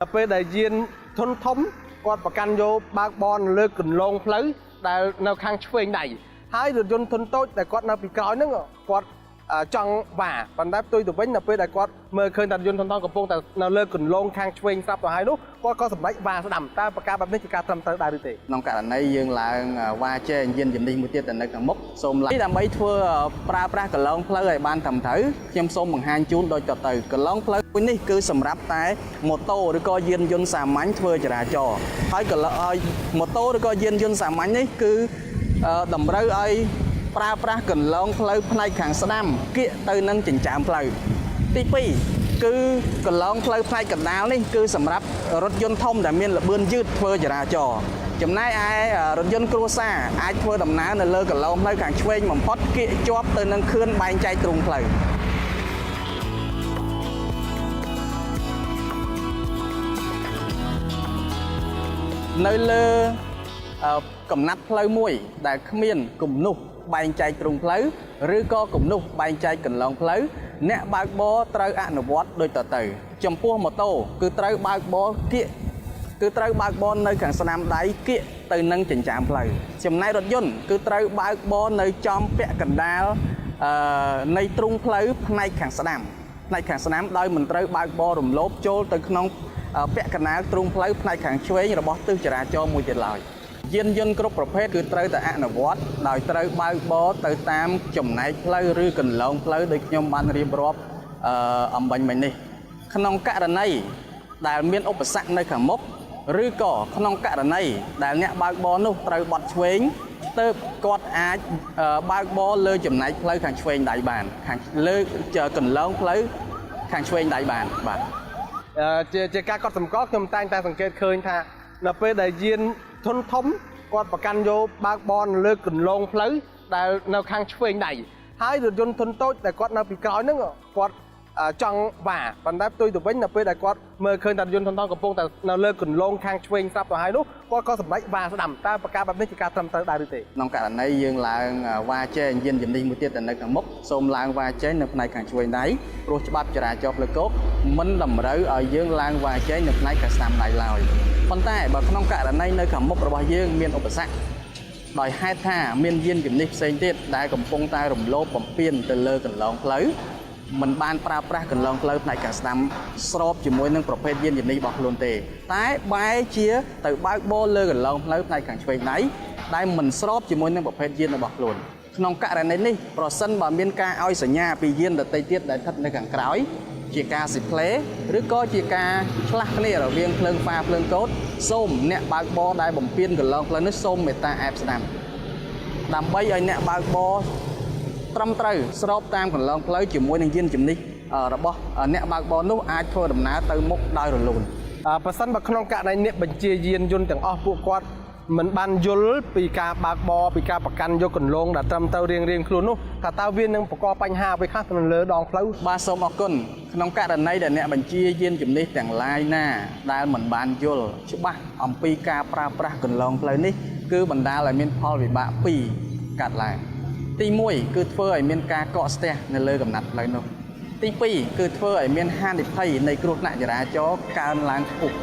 ដល់ពេលដែលយានធុនធំគាត់ប្រកាន់យកបើកបនលើគន្លងផ្លូវដែលនៅខាងឆ្វេងដៃហើយរថយន្តធុនតូចដែលគាត់នៅពីក្រោយហ្នឹងគាត់ចង់វ៉ាប៉ុន្តែផ្ទុយទៅវិញនៅពេលដែលគាត់មើលឃើញតែរថយន្តធុនធំកំពុងតែនៅលើគន្លងខាងឆ្វេងស្រាប់ទៅហើយនោះគាត់ក៏សម្រេចវ៉ាស្ដាំតើប្រការបែបនេះជាការត្រឹមត្រូវដែរឬទេ ក្នុងករណីយើងឡើងវ៉ាជែងយានជំនិះមួយទៀតទៅនៅខាងមុខសូមឡើងដើម្បីធ្វើប្រើប្រាស់កន្លងផ្លូវឲ្យបានត្រឹមត្រូវខ្ញុំសូមបង្ហាញជូនដូចតទៅកន្លងផ្លូវមួយនេះគឺសម្រាប់តែម៉ូតូឬក៏យានយន្តសាមញ្ញធ្វើចរាចរណ៍ហើយកន្លងឲ្យម៉ូតូឬក៏យានយន្តសាមញ្ញនេះគឺតម្រូវឲ្យប្រើប្រាស់កន្លងផ្លូវផ្នែកខាងស្ដាំគៀកទៅនឹងចិញ្ចើមផ្លូវទី2គឺកន្លងផ្លូវផ្នែកកណ្ដាលនេះគឺសម្រាប់រថយន្តធំដែលមានល្បឿនយឺតធ្វើចរាចរណ៍ចំណែកឯរថយន្តគ្រួសារអាចធ្វើដំណើរនៅលើកន្លងផ្លូវខាងឆ្វេងបំផុតគៀកជាប់ទៅនឹងខឿនបែងចែកទ្រុងផ្លូវនៅលើកំណាត់ផ្លូវមួយដែលគ្មានគំនុះបែងចែកទ្រុងផ្លូវឬក៏គំនុះបែងចែកកន្លងផ្លូវអ្នកបើកបរត្រូវអនុវត្តដូចតទៅចំពោះម៉ូតូគឺត្រូវបើកបរគៀកគឺត្រូវបើកបរនៅខាងស្នាមដៃគៀកទៅនឹងចិញ្ចើមផ្លូវចំណែករថយន្តគឺត្រូវបើកបរនៅចំពាក់កណ្ដាលនៃទ្រុងផ្លូវផ្នែកខាងស្ដាំផ្នែកខាងស្ដាំដោយមិនត្រូវបើកបររំលោភចូលទៅក្នុងពាក់កណ្ដាលទ្រុងផ្លូវផ្នែកខាងឆ្វេងរបស់ទិសចរាចរណ៍មួយទៀតឡើយយានយន្តគ្រប់ប្រភេទគឺត្រូវតែអនុវត្តដោយត្រូវបើកបរទៅតាមចំណែកផ្លូវឬកន្លងផ្លូវដោយខ្ញុំបានរៀបរាប់អំបញ្ញមិញនេះក្នុងករណីដែលមានឧបសគ្គនៅខាងមុខឬក៏ក្នុងករណីដែលអ្នកបើកបរនោះត្រូវបត់ឆ្វេងទើបគាត់អាចបើកបរលើចំណែកផ្លូវខាងឆ្វេងដៃបានខាងលើកន្លងផ្លូវខាងឆ្វេងដៃបានបាទ ជាការកត់សម្គាល់ខ្ញុំតែងតែសង្កេតឃើញថានៅពេលដែលយានធុនធំគាត់ប្រកាន់យកបើកបនលើគន្លងផ្លូវដែលនៅខាងឆ្វេងដៃហើយរថយន្តធុនតូចដែលគាត់នៅពីក្រោយហ្នឹងគាត់ចង់វ៉ាប៉ុន្តែផ្ទុយទៅវិញនៅពេលដែលគាត់មើលឃើញតែរថយន្តធុនធំកំពុងតែនៅលើគន្លងខាងឆ្វេងស្រាប់ទៅហើយនោះគាត់ក៏សម្រេចវ៉ាស្ដាំតើប្រការបែបនេះជាការត្រឹមត្រូវដែរឬទេ ក្នុងករណីយើងឡើងវ៉ាជែងយានជំនិះមួយទៀតទៅនៅខាងមុខសូមឡើងវ៉ាជែងនៅផ្នែកខាងឆ្វេងដៃព្រោះច្បាប់ចរាចរណ៍ផ្លូវគោកមិនតម្រូវឲ្យយើងឡើងវ៉ាជែងនៅផ្នែកខាងស្ដាំដៃឡើយប៉ុន្តែបើក្នុងករណីនៅខាងមុខរបស់យើងមានឧបសគ្គដោយហេតុថាមានយានជំនិះផ្សេងទៀតដែលកំពុងតែរំលោភបំពានទៅលើកន្លងផ្លូវមិនបានប្រើប្រាស់កន្លងផ្លូវផ្នែកខាងស្ដាំស្របជាមួយនឹងប្រភេទយានជំនិះរបស់ខ្លួនទេតែបែរជាទៅបើកបរលើកន្លងផ្លូវផ្នែកខាងឆ្វេងដៃដែលមិនស្របជាមួយនឹងប្រភេទយានរបស់ខ្លួនក្នុងករណីនេះប្រសិនបើមានការឲ្យសញ្ញាពីយានដទៃទៀតដែលស្ថិតនៅខាងក្រោយជាការស៊ីផ្លេឬក៏ជាការឆ្លាស់គ្នារវាងភ្លើងហ្វាភ្លើងកូតសូមអ្នកបើកបរដែលបំពេញកន្លងផ្លូវនេះសូមមេត្តាអែបស្ដាំដើម្បីឲ្យអ្នកបើកបរត្រឹមត្រូវស្របតាមកន្លងផ្លូវជាមួយនឹងយានជំនិះរបស់អ្នកបើកបរនោះអាចធ្វើដំណើរទៅមុខដោយរលូន ប្រសិនបើក្នុងករណីអ្នកបញ្ជាយានយន្តទាំងអស់ពួកគាត់មិនបានយល់ពីការបើកបរពីការប្រកាន់យកគន្លងដែលត្រឹមត្រូវរៀងៗខ្លួននោះថាតើវានឹងបង្កបញ្ហាអ្វីខ្លះទៅលើដងផ្លូវ បាទសូមអរគុណក្នុងករណីដែលអ្នកបញ្ជាយានជំនិះទាំងឡាយណាដែលមិនបានយល់ច្បាស់អំពីការប្រើប្រាស់កន្លងផ្លូវនេះគឺបណ្ដាលឲ្យមានផលវិបាកពីរកាត់ឡើងទី1គឺធ្វើឲ្យមានការកកស្ទះនៅលើកំណាត់ផ្លូវនោះទី2គឺធ្វើឲ្យមានហានិភ័យនៃគ្រោះថ្នាក់ចរាចរណ៍កើនឡើងខ្ពស់